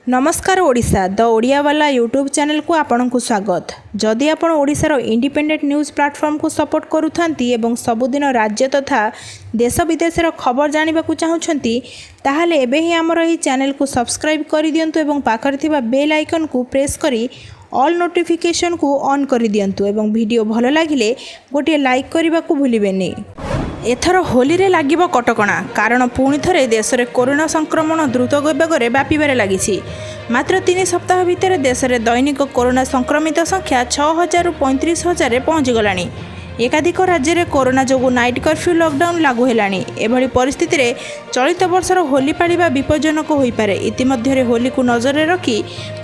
ନମସ୍କାର, ଓଡ଼ିଶା ଦ ଓଡ଼ିଆବାଲା ୟୁଟ୍ୟୁବ୍ ଚ୍ୟାନେଲକୁ ଆପଣଙ୍କୁ ସ୍ୱାଗତ। ଯଦି ଆପଣ ଓଡ଼ିଶାର ଇଣ୍ଡିପେଣ୍ଡେଣ୍ଟ ନ୍ୟୁଜ୍ ପ୍ଲାଟଫର୍ମକୁ ସପୋର୍ଟ କରୁଥାନ୍ତି ଏବଂ ସବୁଦିନ ରାଜ୍ୟ ତଥା ଦେଶ ବିଦେଶର ଖବର ଜାଣିବାକୁ ଚାହୁଁଛନ୍ତି, ତାହେଲେ ଏବେ ହିଁ ଆମର ଏହି ଚ୍ୟାନେଲକୁ ସବସ୍କ୍ରାଇବ୍ କରିଦିଅନ୍ତୁ ଏବଂ ପାଖରେ ଥିବା ବେଲ୍ ଆଇକନ୍କୁ ପ୍ରେସ୍ କରି ଅଲ୍ ନୋଟିଫିକେସନ୍କୁ ଅନ୍ କରିଦିଅନ୍ତୁ ଏବଂ ଭିଡ଼ିଓ ଭଲ ଲାଗିଲେ ଗୋଟିଏ ଲାଇକ୍ କରିବାକୁ ଭୁଲିବେନି। ଏଥର ହୋଲିରେ ଲାଗିବ କଟକଣା। କାରଣ ପୁଣି ଥରେ ଦେଶରେ କରୋନା ସଂକ୍ରମଣ ଦ୍ରୁତ ବେଗରେ ବ୍ୟାପିବାରେ ଲାଗିଛି। ମାତ୍ର 3 ସପ୍ତାହ ଭିତରେ ଦେଶରେ ଦୈନିକ କରୋନା ସଂକ୍ରମିତ ସଂଖ୍ୟା 6000ରୁ 35,000ରେ ପହଞ୍ଚିଗଲାଣି। ଏକାଧିକ ରାଜ୍ୟରେ କରୋନା ଯୋଗୁଁ ନାଇଟ୍ କର୍ଫ୍ୟୁ, ଲକଡାଉନ୍ ଲାଗୁ ହେଲାଣି। ଏଭଳି ପରିସ୍ଥିତିରେ ଚଳିତ ବର୍ଷର ହୋଲି ପାଳିବା ବିପଜ୍ଜନକ ହୋଇପାରେ। ଇତିମଧ୍ୟରେ ହୋଲିକୁ ନଜରରେ ରଖି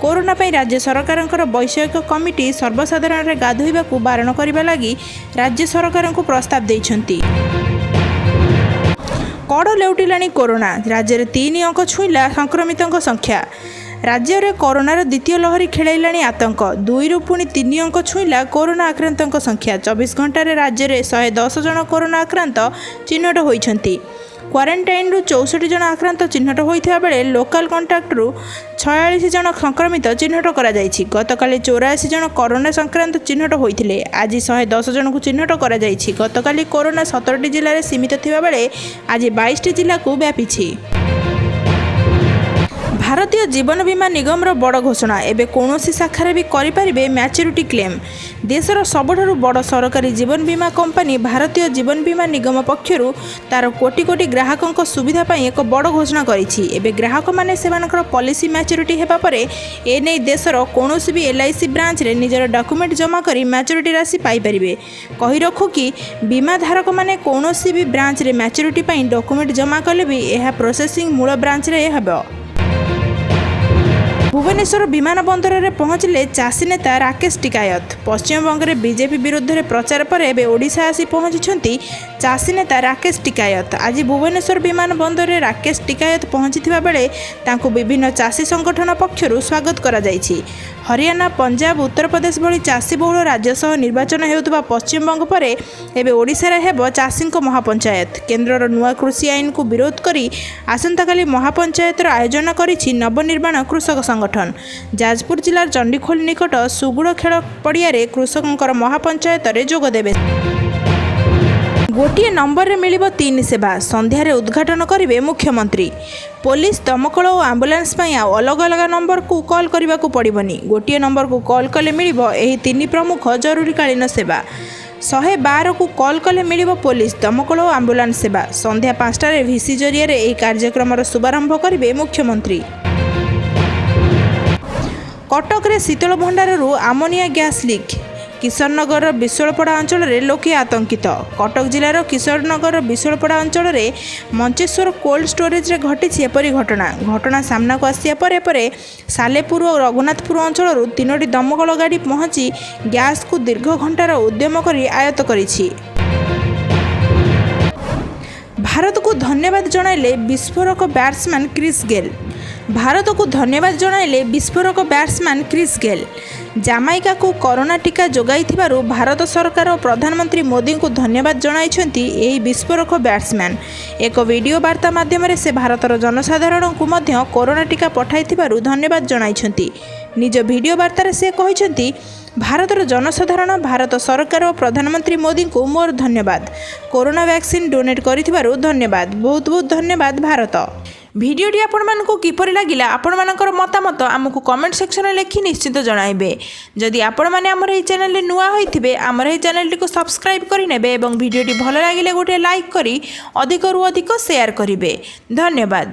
କରୋନା ପାଇଁ ରାଜ୍ୟ ସରକାରଙ୍କର ବୈଷୟିକ କମିଟି ସର୍ବସାଧାରଣରେ ଗାଧୋଇବାକୁ ବାରଣ କରିବା ଲାଗି ରାଜ୍ୟ ସରକାରଙ୍କୁ ପ୍ରସ୍ତାବ ଦେଇଛନ୍ତି। କଡ଼ ଲେଉଟିଲାଣି କରୋନା। ରାଜ୍ୟରେ ତିନି ଅଙ୍କ ଛୁଇଁଲା ସଂକ୍ରମିତଙ୍କ ସଂଖ୍ୟା। ରାଜ୍ୟରେ କରୋନାର ଦ୍ୱିତୀୟ ଲହରୀ ଖେଳାଇଲାଣି ଆତଙ୍କ। ଦୁଇରୁ ପୁଣି ତିନି ଅଙ୍କ ଛୁଇଁଲା କରୋନା ଆକ୍ରାନ୍ତଙ୍କ ସଂଖ୍ୟା। 24 ଘଣ୍ଟାରେ ରାଜ୍ୟରେ 110 ଜଣ କରୋନା ଆକ୍ରାନ୍ତ ଚିହ୍ନଟ ହୋଇଛନ୍ତି। କ୍ୱାରେଣ୍ଟାଇନ୍ରୁ 64 ଜଣ ଆକ୍ରାନ୍ତ ଚିହ୍ନଟ ହୋଇଥିବା ବେଳେ ଲୋକାଲ କଣ୍ଟାକ୍ଟରୁ 46 ଜଣ ସଂକ୍ରମିତ ଚିହ୍ନଟ କରାଯାଇଛି। ଗତକାଲି 84 ଜଣ କରୋନା ସଂକ୍ରାନ୍ତ ଚିହ୍ନଟ ହୋଇଥିଲେ। ଆଜି 110 ଜଣଙ୍କୁ ଚିହ୍ନଟ କରାଯାଇଛି। ଗତକାଲି କରୋନା 17ଟି ଜିଲ୍ଲାରେ ସୀମିତ ଥିବାବେଳେ ଆଜି 22ଟି ଜିଲ୍ଲାକୁ ବ୍ୟାପିଛି। ଭାରତୀୟ ଜୀବନ ବୀମା ନିଗମର ବଡ଼ ଘୋଷଣା। ଏବେ କୌଣସି ଶାଖାରେ ବି କରିପାରିବେ ମ୍ୟାଚୁରିଟି କ୍ଲେମ୍। ଦେଶର ସବୁଠାରୁ ବଡ଼ ସରକାରୀ ଜୀବନ ବୀମା କମ୍ପାନୀ ଭାରତୀୟ ଜୀବନ ବୀମା ନିଗମ ପକ୍ଷରୁ ତାର କୋଟି କୋଟି ଗ୍ରାହକଙ୍କ ସୁବିଧା ପାଇଁ ଏକ ବଡ଼ ଘୋଷଣା କରିଛି। ଏବେ ଗ୍ରାହକମାନେ ସେମାନଙ୍କର ପଲିସି ମ୍ୟାଚୁରିଟି ହେବା ପରେ ଏନେଇ ଦେଶର କୌଣସି ବି ଏଲ୍ଆଇସି ବ୍ରାଞ୍ଚରେ ନିଜର ଡକ୍ୟୁମେଣ୍ଟ ଜମା କରି ମ୍ୟାଚୁରିଟି ରାଶି ପାଇପାରିବେ। କହି ରଖୁ କି, ବୀମା ଧାରକମାନେ କୌଣସି ବି ବ୍ରାଞ୍ଚରେ ମ୍ୟାଚୁରିଟି ପାଇଁ ଡକ୍ୟୁମେଣ୍ଟ ଜମା କଲେ ବି ଏହା ପ୍ରୋସେସିଂ ମୂଳ ବ୍ରାଞ୍ଚରେ ହେବ। ଭୁବନେଶ୍ୱର ବିମାନ ବନ୍ଦରରେ ପହଞ୍ଚିଲେ ଚାଷୀ ନେତା ରାକେଶ ଟିକାୟତ। ପଶ୍ଚିମବଙ୍ଗରେ ବିଜେପି ବିରୁଦ୍ଧରେ ପ୍ରଚାର ପରେ ଏବେ ଓଡ଼ିଶା ଆସି ପହଞ୍ଚିଛନ୍ତି ଚାଷୀ ନେତା ରାକେଶ ଟିକାୟତ। ଆଜି ଭୁବନେଶ୍ୱର ବିମାନ ବନ୍ଦରରେ ରାକେଶ ଟିକାୟତ ପହଞ୍ଚିଥିବା ବେଳେ ତାଙ୍କୁ ବିଭିନ୍ନ ଚାଷୀ ସଂଗଠନ ପକ୍ଷରୁ ସ୍ୱାଗତ କରାଯାଇଛି। ହରିୟାଣା, ପଞ୍ଜାବ, ଉତ୍ତରପ୍ରଦେଶ ଭଳି ଚାଷୀବହୁଳ ରାଜ୍ୟ ସହ ନିର୍ବାଚନ ହେଉଥିବା ପଶ୍ଚିମବଙ୍ଗ ପରେ ଏବେ ଓଡ଼ିଶାରେ ହେବ ଚାଷୀଙ୍କ ମହାପଞ୍ଚାୟତ। କେନ୍ଦ୍ରର ନୂଆ କୃଷି ଆଇନକୁ ବିରୋଧ କରି ଆସନ୍ତାକାଲି ମହାପଞ୍ଚାୟତର ଆୟୋଜନ କରିଛି ନବନିର୍ମାଣ କୃଷକ ସଂଗଠନ। ଯାଜପୁର ଜିଲ୍ଲାର ଚଣ୍ଡିଖୋଲ ନିକଟ ସୁଗୁଡ଼ ଖେଳ ପଡ଼ିଆରେ କୃଷକଙ୍କର ମହାପଞ୍ଚାୟତରେ ଯୋଗ ଦେବେ। ଗୋଟିଏ ନମ୍ବରରେ ମିଳିବ ତିନି ସେବା, ସନ୍ଧ୍ୟାରେ ଉଦ୍ଘାଟନ କରିବେ ମୁଖ୍ୟମନ୍ତ୍ରୀ। ପୋଲିସ, ଦମକଳ ଓ ଆମ୍ବୁଲାନ୍ସ ପାଇଁ ଆଉ ଅଲଗା ଅଲଗା ନମ୍ବରକୁ କଲ୍ କରିବାକୁ ପଡ଼ିବନି। ଗୋଟିଏ ନମ୍ବରକୁ କଲ୍ କଲେ ମିଳିବ ଏହି ତିନି ପ୍ରମୁଖ ଜରୁରୀକାଳୀନ ସେବା। 112କୁ କଲ୍ କଲେ ମିଳିବ ପୋଲିସ, ଦମକଳ ଓ ଆମ୍ବୁଲାନ୍ସ ସେବା। ସନ୍ଧ୍ୟା 5ଟାରେ ଭିସି ଜରିଆରେ ଏହି କାର୍ଯ୍ୟକ୍ରମର ଶୁଭାରମ୍ଭ କରିବେ ମୁଖ୍ୟମନ୍ତ୍ରୀ। କଟକରେ ଶୀତଳ ଭଣ୍ଡାରରୁ ଆମୋନିଆ ଗ୍ୟାସ୍ ଲିକ୍। କିଶୋରନଗରର ବିଶ୍ୱାଳପଡ଼ା ଅଞ୍ଚଳରେ ଲୋକେ ଆତଙ୍କିତ। କଟକ ଜିଲ୍ଲାର କିଶୋରନଗରର ବିଶ୍ୱାଳପଡ଼ା ଅଞ୍ଚଳରେ ମଞ୍ଚେଶ୍ୱର କୋଲ୍ଡ ଷ୍ଟୋରେଜରେ ଘଟିଛି ଏପରି ଘଟଣା। ଘଟଣା ସାମ୍ନାକୁ ଆସିବା ପରେ ପରେ ସାଲେପୁର ଓ ରଘୁନାଥପୁର ଅଞ୍ଚଳରୁ ତିନୋଟି ଦମକଳ ଗାଡ଼ି ପହଞ୍ଚି ଗ୍ୟାସ୍କୁ ଦୀର୍ଘ ଘଣ୍ଟାର ଉଦ୍ୟମ କରି ଆୟତ୍ତ କରିଛି। ଭାରତକୁ ଧନ୍ୟବାଦ ଜଣାଇଲେ ବିସ୍ଫୋରକ ବ୍ୟାଟ୍ସମ୍ୟାନ୍ କ୍ରିସ୍ ଗେଲ୍। ଭାରତକୁ ଧନ୍ୟବାଦ ଜଣାଇଲେ ବିସ୍ଫୋରକ ବ୍ୟାଟ୍ସମ୍ୟାନ୍ କ୍ରିସ୍ ଗେଲ୍। ଜାମାଇକାକୁ କରୋନା ଟିକା ଯୋଗାଇଥିବାରୁ ଭାରତ ସରକାର ଓ ପ୍ରଧାନମନ୍ତ୍ରୀ ମୋଦିଙ୍କୁ ଧନ୍ୟବାଦ ଜଣାଇଛନ୍ତି ଏହି ବିସ୍ଫୋରକ ବ୍ୟାଟ୍ସମ୍ୟାନ୍। ଏକ ଭିଡ଼ିଓ ବାର୍ତ୍ତା ମାଧ୍ୟମରେ ସେ ଭାରତର ଜନସାଧାରଣଙ୍କୁ ମଧ୍ୟ କରୋନା ଟିକା ପଠାଇଥିବାରୁ ଧନ୍ୟବାଦ ଜଣାଇଛନ୍ତି। ନିଜ ଭିଡ଼ିଓ ବାର୍ତ୍ତାରେ ସେ କହିଛନ୍ତି, "ଭାରତର ଜନସାଧାରଣ, ଭାରତ ସରକାର ଓ ପ୍ରଧାନମନ୍ତ୍ରୀ ମୋଦିଙ୍କୁ ମୋର ଧନ୍ୟବାଦ। କରୋନା ଭ୍ୟାକ୍ସିନ୍ ଡୋନେଟ୍ କରିଥିବାରୁ ଧନ୍ୟବାଦ। ବହୁତ ବହୁତ ଧନ୍ୟବାଦ ଭାରତ।" ଭିଡ଼ିଓଟି ଆପଣମାନଙ୍କୁ କିପରି ଲାଗିଲା, ଆପଣମାନଙ୍କର ମତାମତ ଆମକୁ କମେଣ୍ଟ ସେକ୍ସନରେ ଲେଖି ନିଶ୍ଚିତ ଜଣାଇବେ। ଯଦି ଆପଣମାନେ ଆମର ଏହି ଚ୍ୟାନେଲରେ ନୂଆ ହୋଇଥିବେ, ଆମର ଏହି ଚ୍ୟାନେଲଟିକୁ ସବସ୍କ୍ରାଇବ୍ କରିନେବେ ଏବଂ ଭିଡ଼ିଓଟି ଭଲ ଲାଗିଲେ ଗୋଟିଏ ଲାଇକ୍ କରି ଅଧିକରୁ ଅଧିକ ସେୟାର କରିବେ। ଧନ୍ୟବାଦ।